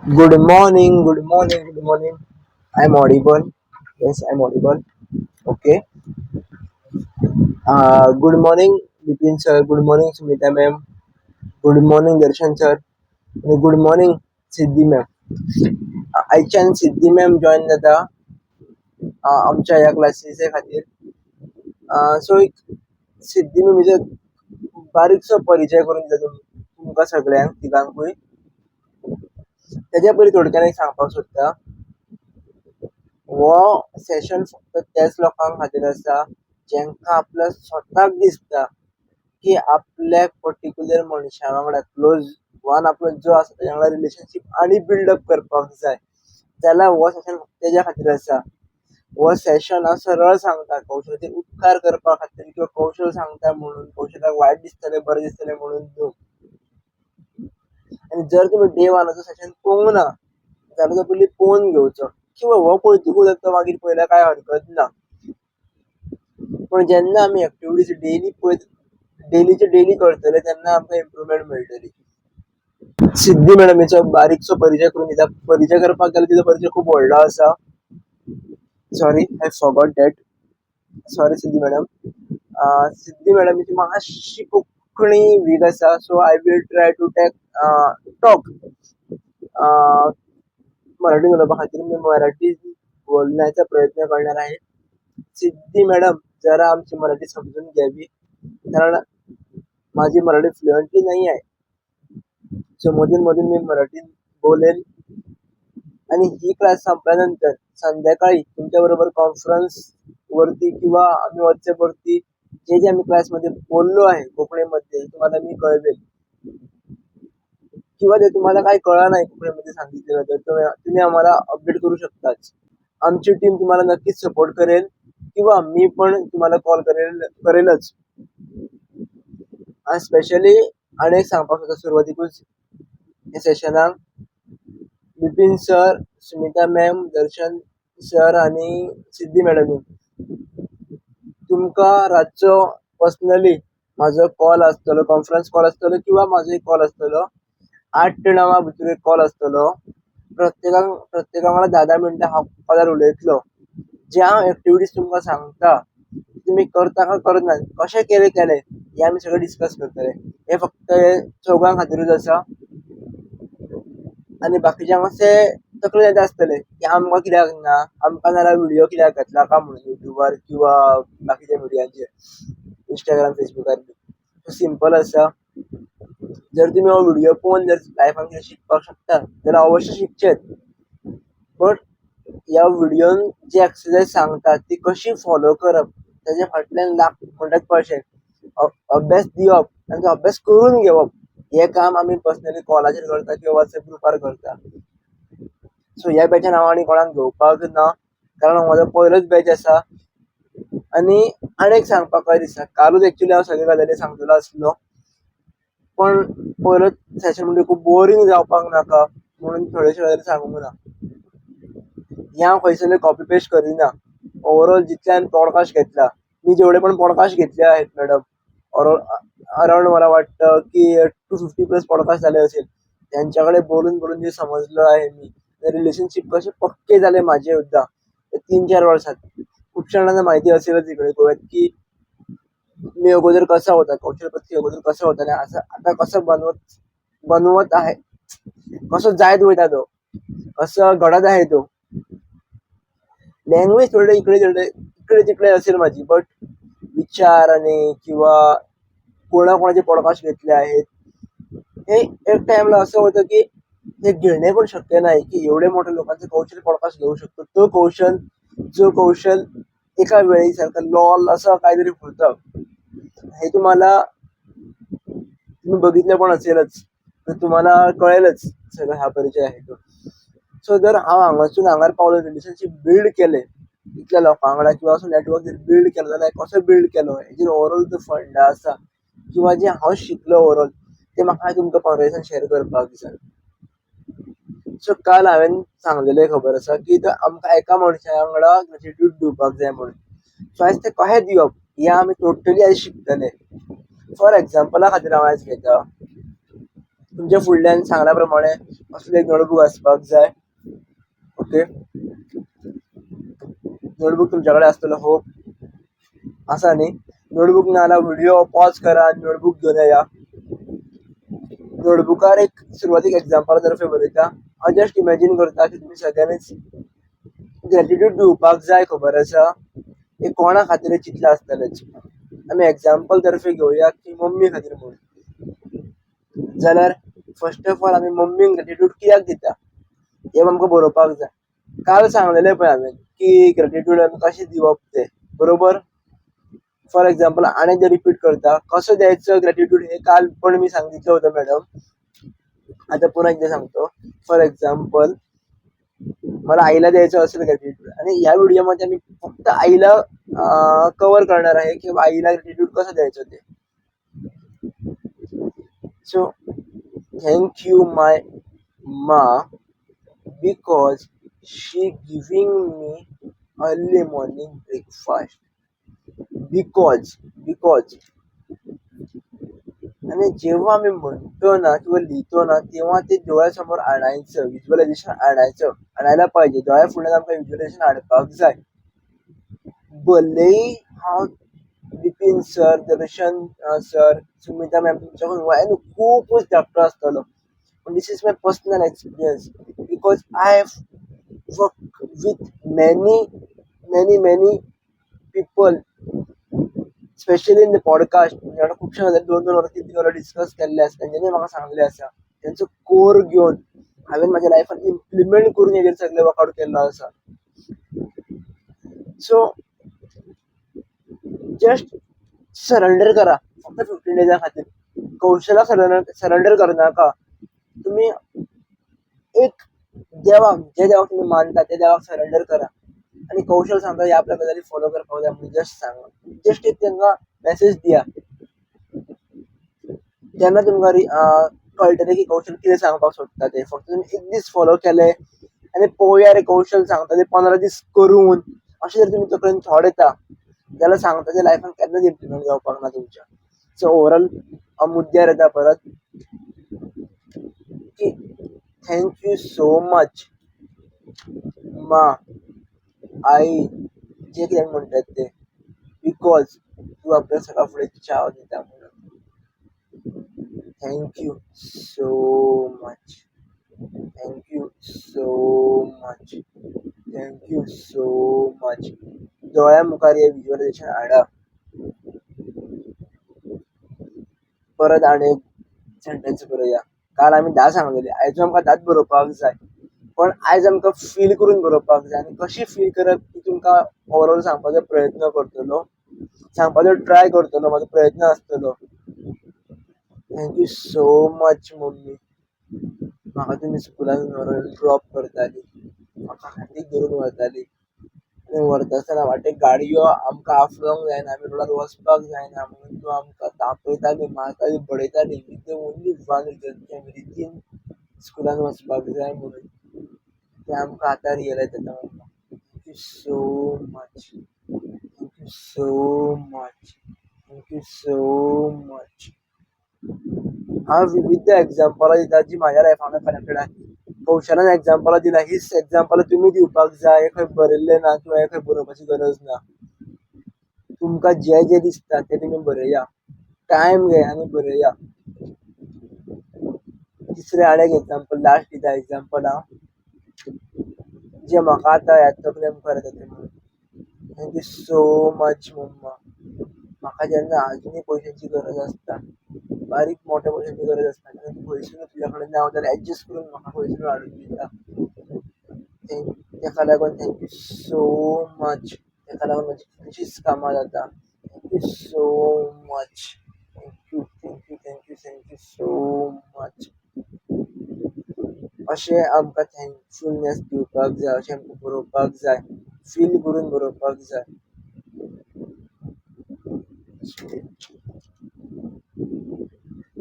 Good morning, good morning, good morning. I'm audible. Yes, I'm audible. Okay. Good morning, Bipin sir. Good morning, Sumita ma'am. Good morning, Darshan sir. आणि good morning, Siddhi ma'am. आयच्यान Siddhi ma'am join जाता आमच्या ह्या क्लासीसे खातीर. So एक सिद्धी मॅमीचो बारीकसो परिचय करून दिता तुमकां सगळ्यांक तिगांकूय. तेज्या पयलीं थोडक्यान एक सांगपाक सोदता, हो सेशन फक्त त्याच लोकां खातीर आसा जेंकां आपल्या स्वताक दिसता की आपल्या पर्टिक्युलर मनशा वांगडा, क्लोज वन आपलो जो आसा तेज्या वांगडा रिलेशनशीप आनी बिल्डअप करपाक जाय जाल्यार हो सेशन फक्त तेज्या खातीर आसा. हो सेशन हांव सरळ सांगता, कौशलाचेर उपकार करपा खातीर किंवा कौशल सांगता म्हणून कौशलाक वायट दिसतलें, बरें दिसतलें म्हणून न्हू. आनी जर तुमी डे वनाचो सेशन पळोवंक ना जाल्यार तो पयलीं पळोवन घेवचो किंवा हो पळयतकूच तो मागीर पळयल्यार कांय हरकत ना. पूण जेन्ना आमी एक्टिविटीज डेली पळयत, डेलीचे डेली करतले, तेन्ना आमकां इम्प्रुवमेंट मेळटली. सिद्धी मॅडमीचो बारीकसो परिचय करून दिता. परिचय करपाक गेल्यार तिचो परिचय खूब व्हडलो आसा. Sorry, I forgot that. Sorry, Siddhi madam. Siddhi मॅडमीची मातशी कोंकणी वीक आसा, so I will try to take talk Marathi. उलोवपा खातीर मी मराठी बोलण्याचा प्रयत्न करणार आहे. सिद्धी मॅडम, जरा आमची मराठी समजून घ्यावी, कारण माझी मराठी फ्लुएंटली नाही आहे. सो मधून मधून मी मराठीत बोलेल आणि ही क्लास संपल्यानंतर संध्याकाळी तुमच्या बरोबर कॉन्फरन्स वरती किंवा आम्ही व्हॉट्सअप वरती जे जे आम्ही क्लासमध्ये बोललो आहे कोकणीमध्ये, तुम्हाला मी कळवेल. किंवा जर तुम्हाला काही कळलं नाही कोकणीमध्ये सांगितलेलं, तर तुम्ही तुम्ही आम्हाला अपडेट करू शकताच. आमची टीम तुम्हाला नक्कीच सपोर्ट करेल किंवा मी पण तुम्हाला कॉल करेलच. आणि स्पेशली आनी एक सांगपाक सोदता, सुरवातीकूच हे सेशनाक बिपीन सर, सुमिता मॅम, दर्शन सर आनी सिद्धी मॅडमी, तुमकां रातचो पर्सनली म्हाजो कॉल आसतलो, कॉन्फरन्स कॉल आसतलो किंवा म्हाजो एक कॉल आसतलो. 8 ते 9 भितर एक कॉल आसतलो. प्रत्येकाक प्रत्येका वांगडा 10-10 मिनटां हांव कॉलार उलयतलो. जे हांव एक्टिविटीज तुमकां सांगता, तुमी करता काय करना, कशें केलें केलें, हें आमी सगळें डिस्कस करतले. हें फक्त हे चौगां खातीरूच आसा. आनी बाकीच्यांक मातशें तकलेन येता आसतलें की आमकां कित्याक ना, आमकां नाल्यार व्हिडियो कित्याक घातला काय म्हणून युट्यूबार किंवा बाकीच्या मिडियांचेर, इंस्टाग्राम, फेसबुकार बी. सिंपल आसा, जर तुमी हो व्हिडियो पळोवन जर लायफान कितें शिकपाक शकता जाल्यार अवश्य शिकचेत. बट ह्या व्हिडियोन जी एक्सरसाइज सांगता ती कशी फॉलो करप, तेज्या फाटल्यान लाख म्हणटात पळशे अभ्यास दिवप आनी तो अभ्यास करून घेवप, हें काम आमी पर्सनली कॉलाचेर करता किंवा वॉट्सएप ग्रुपार करता. सो ह्या बॅचान हांव आनी कोणाक घेवपाक ना, कारण म्हजो पयलोच बॅच आसा. आनी आनी एक सांगपाक कशें दिसता, कालूच एक्चुली हांव सगळे गजाली सांगतलो आसलो, पण पयलोच सेशन म्हणजे खूब बोरींग जावपाक नाका म्हणून थोड्योश्यो गजाली सांगूंक ना. हें हांव खंयसरलें कॉपी पेस्ट करिना. ओवरऑल जितले हांवें पॉडकास्ट घेतला, मी जेवढे पण पॉडकास्ट घेतले आहेत मॅडम, अराउंड मला वाटतं की 250+ पॉडकास्ट झाले असेल. त्यांच्याकडे बोलून बोलून जे समजलं आहे मी, रिलेशनशिप कसे पक्के झाले माझे सुद्धा 3-4 वर्षात. खूप जणांना माहिती असेलच इकडे गोव्यात की मी अगोदर कसा होता, कौशलपती अगोदर कसं होतं आणि असं आता कसं बनवत बनवत आहे, कसं जायत वयता तो, कसं घडत आहे तो. लँग्वेज थोडे इकडे तिकडे इकडे तिकडे असेल माझी, बट विचार आणि किंवा कोणाकोणाचे पॉडकास्ट घेतले आहेत, हे एक टाइमला असं होतं की हे घेणे पण शक्य नाही की एवढे मोठ्या लोकांचे कौशल पॉडकास्ट घेऊ शकतो. तो कौशल, जो कौशल एका वेळी सारखं लॉल असं काहीतरी होतं, हे तुम्हाला तुम्ही बघितलं पण असेलच, तर तुम्हाला कळेलच सगळं हा परिचय आहे तो. सो जर हांव हांगासून हांगार पावलो, रिलेशनशीप बिल्ड केलें इतल्या लोकां वांगडा किंवा असो नेटवर्क जर बिल्ड केलो जाल्यार कसो बिल्ड केलो, हेजेर ओवरऑल जो फंडा आसा किंवा जें हांव शिकलो ओवरऑल, तें म्हाका तुमकां कॉन्वर्सेशन शेयर करपाक जाय. सो काल हांवें सांगलेलें खबर आसा की आमकां एका मनशा वांगडा ग्रेटिट्यूड दिवपाक जाय म्हणून. सो आयज तें कशें दिवप हें आमी टोटली आयज शिकतले. फॉर एग्जाम्पला खातीर हांव आयज घेता तुमच्या फुडल्यान सांगल्या प्रमाणे असलें एक नोटबूक आसपाक जाय. ओके, नोटबूक तुमच्या कडेन आसतलो, होप आसा न्ही? नोटबूक ना जाल्यार व्हिडिओ पॉज करा, नोटबूक घेवन येया. नोटबुकार एक सुरवातीक एग्जाम्पला तर्फे बरयता. हांव जस्ट इमॅजीन करता की तुमी सगळ्यांनीच ग्रेटिट्यूड दिवपाक जाय, खबर आसा, हे कोणा खातीर चिंतलां आसतलेंच. आमी एग्जाम्पल तर्फे घेवया की मम्मी खातीर म्हणून, जाल्यार फर्स्ट ऑफ ऑल आमी मम्मीक ग्रेटिट्यूड कित्याक दिता हें आमकां बरोवपाक जाय. काल सांगलेलें पळय हांवें की ग्रेटिट्यूड आमी कशें दिवप तें, बरोबर? फॉर एग्जाम्पल आनी एकदां रिपीट करता, कसो द्यायचो ग्रेटिट्यूड हे काल पण मी सांगितलं होतं मॅडम, आता पुन्हा एकदा सांगतो. फॉर एक्झाम्पल, मला आईला द्यायचं असेल ग्रॅटिट्यूड, आणि ह्या व्हिडिओमध्ये मी फक्त आईला कव्हर करणार आहे की आईला ग्रॅटिट्यूड कसं द्यायचं ते. सो thank you my मा because she giving me early morning breakfast. Because आणि जेव्हा आम्ही म्हणतो ना किंवा लिहितो ना, तेव्हा ते डोळ्यासमोर आणायचं, विज्युअलायझेशन आणायचं, आणायला पाहिजे. दोळ्या फुडल्यान आमकां विज्युअलायझेशन हाडपाक जाय. भलेही हांव बिपीन सर, दर्शन सर, सुमिता मॅम तुमच्या वयान खुबूच धाकटो आसतलो, पूण this is my personal experience because I have work with many many many people, specially in the podcast. म्हणजे खुबशे गजाली 2-2 वरां, 3-3 वरां डिस्कस केल्ले आसा, तेंच्यांनी म्हाका सांगलें आसा, तेंचो कोर घेवन हांवें म्हाज्या लायफान इम्प्लिमेंट करून हेजेर सगळें वर्कआउट केल्लो आसा. सो जस्ट सरेंडर करा फक्त 15 डेजा खातीर. कौशलाक सरेंडर करनाका. तुमी एक देवाक, जे देवाक तुमी मानता त्या देवाक सरेंडर करा आनी कौशल सांगता ह्या आपल्या गजाली फॉलो करपाक जाय म्हणून जस्ट सांगा, जस्ट एक तांकां मॅसेज दिया. जेन्ना तुमकां कळटलें की कौशल कितें सांगपाक सोदता तें. फक्त तुमी एक दीस फॉलो केले आनी पळोवया रे कौशल सांगता ते 15 दीस करून, अशें जर तुमी तकलेन थॉट येता जाल्यार सांगता ते लायफान केन्नाच इम्प्लिमेंट जावपाक ना तुमच्या. सो ओवरऑल हांव मुद्द्यार येता परत की thank you so much मा, आई, जे कितें म्हणटात ते, because तूं आपल्या सकाळ फुडें च्या दिता म्हणून. Thank you so much, thank you so much, thank you so much. दोळ्या मुखार हें विज्युअलायझेशन हाडा. परत आनी एक सेंटेन्स बरोवया. काल आमी 10 सांगलेले, आयज आमकां 10 बरोवपाक जाय, पण आयज आमकां फील करून बरोवपाक जाय. आनी कशी फील करप ती तुमकां ओवरऑल सांगपाचो प्रयत्न करतलो, सांगपाचो ट्राय करतलो, म्हाजो प्रयत्न आसतलो. Thank you so much mummy, म्हाका तुमी स्कुलान व्हरून ड्रॉप करताली, म्हाका हातीक धरून व्हरताली आनी व्हरता आसतना वाटेक गाडयो आमकां आफडोंक जायना, आमी रोडार वचपाक जायना म्हणून तूं आमकां तापयताली, मारताली, बडयताली, with the only one reason की आमी रितीन स्कुलान वचपाक जाय म्हणून. तें आमकां आतां रियलायज जाता मम्मा. Thank you so much, thank you so much, thank you so much. हांव विविध एग्जाम्पलां दिता जी म्हाज्या लायफान कनेक्टेड आसा. कौशलान एग्जाम्पलां दिला, हीच एग्जाम्पलां तुमी दिवपाक जाय. हें खंय बरयल्लें ना किंवा हें खंय बरोवपाची गरज ना. तुमकां जें जें दिसता तें तुमी बरया, टायम घे आनी बरया. तिसरें आनी एक एग्जाम्पल लास्ट दिता एग्जाम्पल हांव, जें म्हाका आतां ह्या तकले मुखार येता तें म्हणून. Thank you so much मम्मा, म्हाका जेन्ना आजुनूय पयशांची गरज आसता, बारीक मोठ्या पयशांची गरज आसता, तेन्ना तूं खंयसून तुज्या कडेन ना जाल्यार एडजस्ट करून म्हाका खंयसून हाडून दिता. तेका लागून thank you so much. तेका लागून म्हजी कितलींशींच कामां जाता. Thank you so much, thank you, thank you, thank you, thank you so much. अशें आमकां थँकफुलनेस दिवपाक जाय, अशें आमकां बरोवपाक जाय, फील करून बरोवपाक जाय.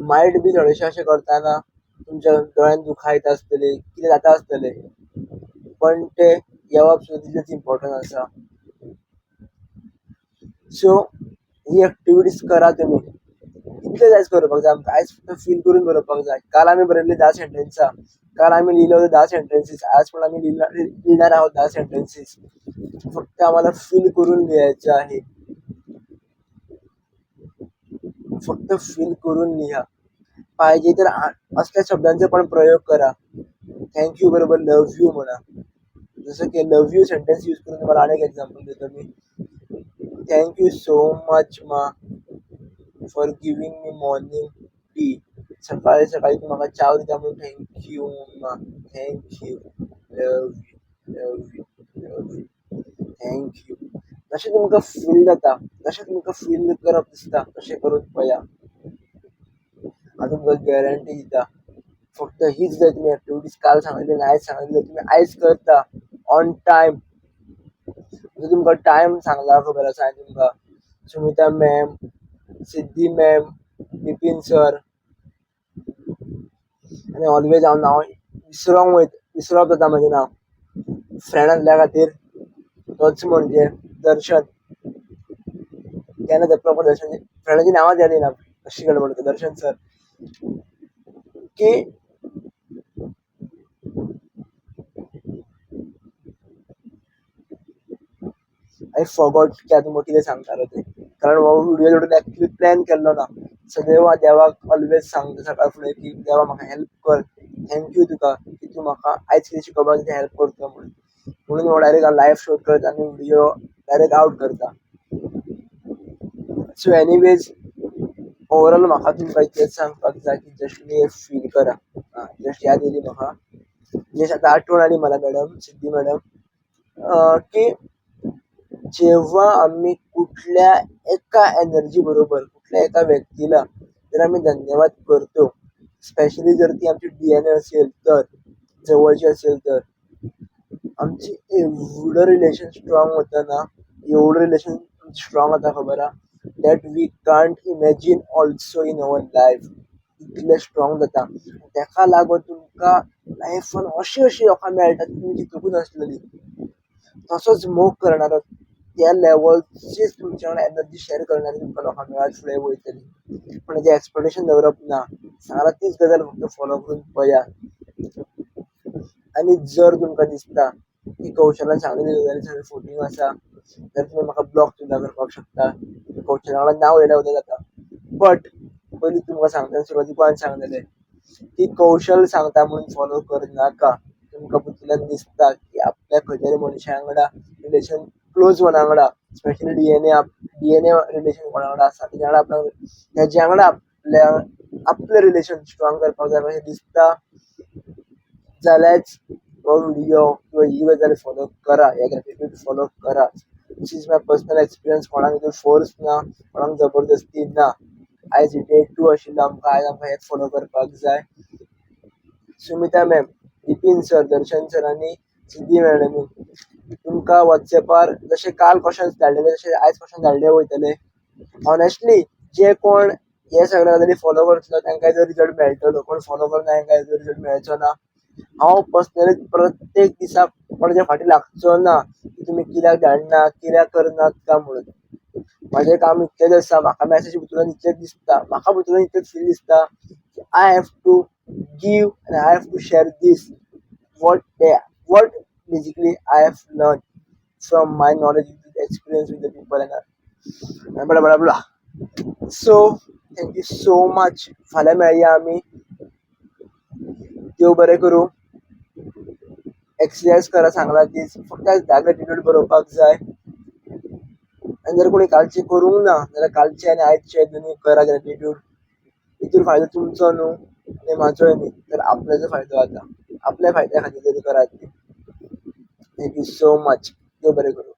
मायट बी थोडेशें अशें करतना तुमच्या दोळ्यान दुखां येता आसतलीं, कितें जाता आसतलें, पण तें येवप सुद्दां तितलेंच इम्पोर्टंट आसा. सो ही एक्टिविटीज करा तुमी. इतलेंच आयज बरोवपाक जाय आमकां. आयज फक्त फील करून बरोवपाक जाय. काल आमी बरयल्ले 10 सेंटेन्सां, काल आमी लिहिलं होतं 10 सेंटेन्सीस, आज पण आम्ही लिहिणार आहोत 10 सेंटेन्सीस. फक्त आम्हाला फील करून लिहायचं आहे. फक्त फील करून लिहा. पाहिजे तर असल्या शब्दांचा पण प्रयोग करा. Thank you बरोबर लव्ह you म्हणा. जसं की लव्ह you sentence use करून तुम्हाला अनेक एक्झाम्पल देतो मी. Thank you so much मा for giving me morning tea. सकाळी सकाळी तूं म्हाका च्या दिता म्हणून thank you मा, thank you, love you, love you, love you, thank you. जशें तुमकां फील जाता, जशें तुमकां फील करप दिसता तशें करून पळया. हांव तुमकां गॅरंटी दिता, फक्त हीच जर तुमी एक्टिविटीज काल सांगिल्ली आनी आयज सांगिल्ली तुमी आयज करता ऑन टायम. तुमकां टायम सांगला खबर आसा हांवें तुमकां. Sumita ma'am, Siddhi ma'am, Bipin sir, आनी ऑलवेज हांव नांव विसरोंक वयता, विसरप जाता म्हाजें नांव. फ्रेंड आसल्या खातीर तोच म्हणजे दर्शन. केन्ना ते प्रॉपर दर्शन, फ्रेंडाची नांवां याद येना, कशी गडबड जाता. दर्शन सर की I forgot की आतां तुमकां कितें सांगतालो तें, कारण हो व्हिडियो जोडून एक्चुली प्लॅन केल्लो ना. सदैव हांव देवाक ऑलवेज सांगता सकाळ फुडें की देवा म्हाका हेल्प कर, thank you तुका की तूं म्हाका आयज कितें शिकोवपाक तें हेल्प करता म्हणून. म्हणून हो डायरेक्ट हांव लायव्ह शूट करता आनी व्हिडियो डायरेक्ट आवट करता. सो एनीवेज ओवरऑल म्हाका तुमकां इतलेंच सांगपाक जाय की जस्ट तुमी फील करा. जस्ट याद येयली म्हाका, जस्ट आतां आठवण आली मला मॅडम, सिद्धी मॅडम, की जेव्हा आम्ही कुठल्या एका एनर्जी बरोबर कुठल्या एका व्यक्तीला जर आम्ही धन्यवाद करतो, स्पेशली जर ती आमची DNA असेल तर, जवळची असेल तर, आमची एवढं रिलेशन स्ट्रॉंग होतं ना, एवढं रिलेशन स्ट्रॉंग जाता खबर आहा, that we can't imagine also in our life. इतलें स्ट्रॉंग जाता. तेका लागून तुमकां लायफान अशी अशी लोकां मेळटात तुमी चिंतूकूच नासलेली. तसोच मोग करणारो, त्या लेवलचीच तुमच्या वांगडा एनर्जी शेअर करणारी तुमकां लोकां मेळत फुडें वयतली. पूण हेजें एक्सपेक्टेशन दवरप ना. सांगला तीच गजाल फक्त फॉलो करून पळया. आनी जर तुमकां दिसता की कौशलान सांगलेली गजाली सगळें फोटींग आसा, तर तुमी म्हाका ब्लॉक सुद्दां करपाक शकता. कौशला वांगडा नांव उलयल्यार सुद्दां जाता. बट पयलीं तुमकां सांगता, सुरवातीक कोणाक सांगलेलें की कौशल सांगता म्हणून फॉलो करनाका. तुमकां बुद्धील्यान दिसता की आपल्या खंय तरी मनशा वांगडा रिलेशन क्लोज कोणा वांगडा, स्पेशली DNA relation कोणा वांगडा आसा तेज्या वांगडा आपल्या तेज्या वांगडा आपल्या आपलें रिलेशन स्ट्रॉंग करपाक जाय अशें दिसता जाल्याच हो व्हिडियो किंवा ही गजाल फॉलो करा, हे ग्रेटिट्यूड फॉलो करा. This is my personal experience. कोणाक हितून फोर्स ना, कोणाक जबरदस्ती ना. आयज डे 2 आशिल्लो आमकां, आयज आमकां हेंच फॉलो करपाक जाय. Sumita ma'am, Bipin sir, Darshan sir आनी सिद्धी मॅडमी, तुमकां वॉट्सॅपार जशें काल क्वेश्चन्स धाडलेले तशें आयज क्वेश्चन धाडले वयतले. ऑनेस्टली जे कोण हे सगळे गजाली फॉलो करतलो तांकां हेजो रिजल्ट मेळटलो, कोण फॉलो करना तांकां हेजो रिजल्ट मेळचो ना. हांव पर्सनली प्रत्येक दिसा कोणाच्या फाटी लागचो ना की तुमी कित्याक धाडना, कित्याक करनात काय म्हणून. म्हाजें काम इतलेंच आसा, म्हाका मॅसेज भितून इतलेंच दिसता, म्हाका भितून इतलेंच फील दिसता की I have to give and I have to share this what basically I have learn from my knowledge, experience with the people and blah blah blah. So thank you so much. फाल्यां मेळया आमी. देव बरें करूं. Exercise करा सांगला तीच, फक्त 10 ग्रेटिट्यूड बरोवपाक जाय. आनी जर कोणी कालचे करूंक ना जाल्यार कालचे आनी आयचे दोनूय करा ग्रेटिट्यूड. हितून फायदो तुमचो न्हू आनी म्हाजोय न्ही, तर आपल्याचो फायदो जाता. आपल्या फायद्या खातीर तरी करात ती. Thank you so much. देव बरें करूं.